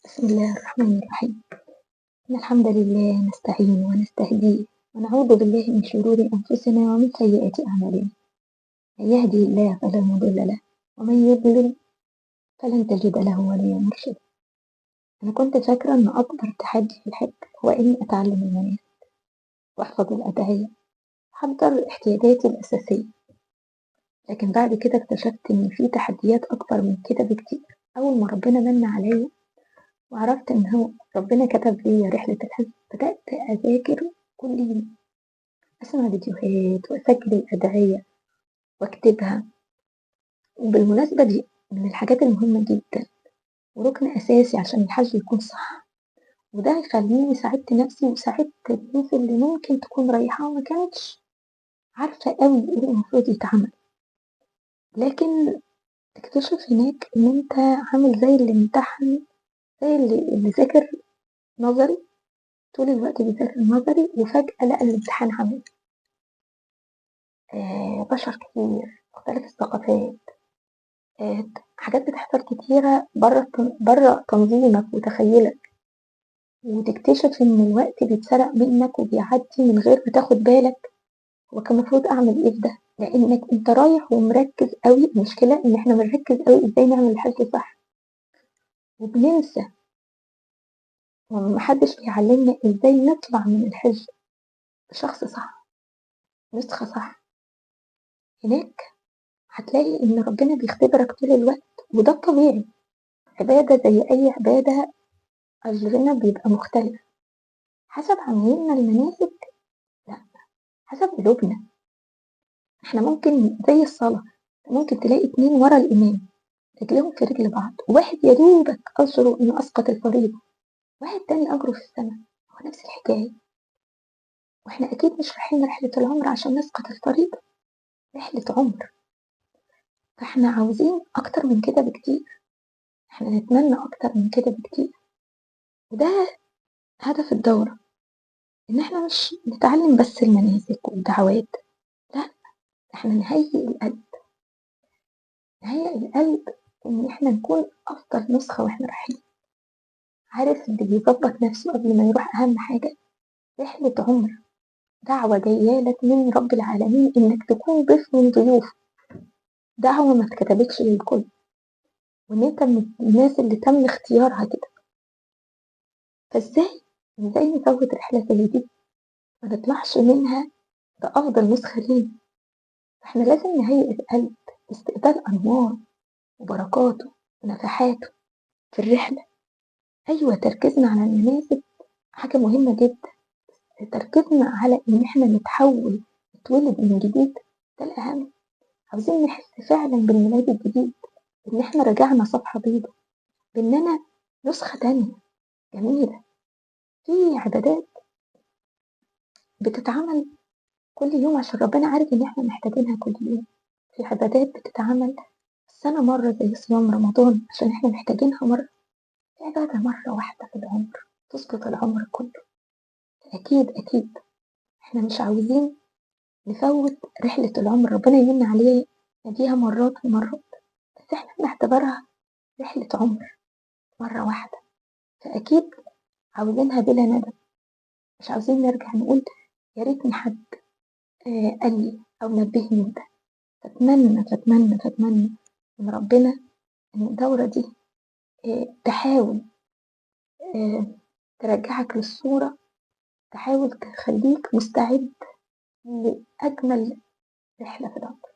بسم الله الرحمن الرحيم. إن الحمد لله نستعين ونستهديه ونعوذ بالله من شرور أنفسنا ومن سيئات أعمالنا. من يهدي الله فلا مضل له ومن يضلل فلن تجد له وليا مرشدا. أنا كنت فاكرة إن أكبر تحدي في الحج هو إني أتعلم المناسك وأحفظ الأدعية وأحضر احتياجاتي الأساسية، لكن بعد كده اكتشفت إن في تحديات أكبر من كده بكتير. أول ما ربنا من عليا وعرفت إن هو ربنا كتب لي رحلة الحج، بدأت أذاكر كل يوم، أسمع فيديوهات وأسجل الأدعية وأكتبها. وبالمناسبة دي من الحاجات المهمة جدا وركن أساسي عشان الحج يكون صح، وده هيخليني ساعدت نفسي وساعدت الناس اللي ممكن تكون رايحة وما كانتش عارفة قوي ايه المفروض يتعمل. لكن تكتشف هناك إن أنت عامل زي اللي امتحن، زي اللي ذاكر نظري طول الوقت، بيذاكر نظري وفجأة لقى الامتحان عملي. بشر كتير، مختلف الثقافات، حاجات بتحصل كتيرة برا تنظيمك وتخيلك، وتكتشف إن الوقت بيتسرق منك وبيعدي من غير ما تاخد بالك. هو كان المفروض أعمل إيه في ده؟ لأنك أنت رايح ومركز قوي. المشكلة إن إحنا بنركز قوي إزاي نعمل الحاجة صح، وبننسى ومحدش بيعلمنا إزاي نطلع من الحج شخص صح، نسخة صح. هناك هتلاقي إن ربنا بيختبرك طول الوقت، وده الطبيعي. عبادة زي أي عبادة أجرنا بيبقى مختلف حسب عملنا المناسك، لا حسب قلوبنا. احنا ممكن زي الصلاة، ممكن تلاقي اتنين ورا الإمام رجلهم في رجل بعض، واحد يدوبك أجره إنه أسقط الفريضة، واحد تاني أجره في السماء. هو نفس الحكاية. واحنا أكيد مش رايحين رحلة العمر عشان نسقط الفريضة، رحلة عمر. فاحنا عاوزين أكتر من كده بكتير، احنا نتمنى أكتر من كده بكتير. وده هدف الدورة، إن احنا مش نتعلم بس المناسك والدعوات، لا احنا نهيئ القلب، نهيئ القلب إن احنا نكون أفضل نسخة واحنا رايحين. عارف اللي بيظبط نفسه قبل ما يروح أهم حاجة؟ رحلة عمر، دعوة جاية لك من رب العالمين إنك تكون ضيف من ضيوفه، دعوة ما اتكتبتش للكل، وإن أنت من الناس اللي تم اختيارها كده. فإزاي نفوت رحلة زي دي ما نطلعش منها بأفضل نسخة لينا؟ احنا لازم نهيئ القلب لاستقبال أنواره وبركاته ونفحاته في الرحلة. أيوة، تركيزنا على المناسك حاجة مهمة جدا، تركيزنا على إن احنا نتحول نتولد من جديد ده الأهم. عاوزين نحس فعلا بالميلاد الجديد، إن احنا رجعنا صفحة بيضاء، بإننا نسخة تانية جميلة. في عبادات بتتعمل كل يوم عشان ربنا عارف إن احنا محتاجينها كل يوم، في عبادات بتتعمل السنة مرة زي صيام رمضان عشان احنا محتاجينها مرة، في عبادة مرة واحدة في العمر تظبط العمر كله. أكيد أكيد احنا مش عاوزين نفوت رحلة العمر، ربنا يمن علينا بيها مرات ومرات، بس احنا بنعتبرها رحلة عمر مرة واحدة، فأكيد عاوزينها بلا ندم. مش عاوزين نرجع نقول يا ريتني حد قال لي أو نبهني ده. فأتمنى فأتمنى فأتمنى من ربنا إن الدورة دي تحاول ترجعك للصورة، تحاول تخليك مستعد لأجمل رحلة في العمر.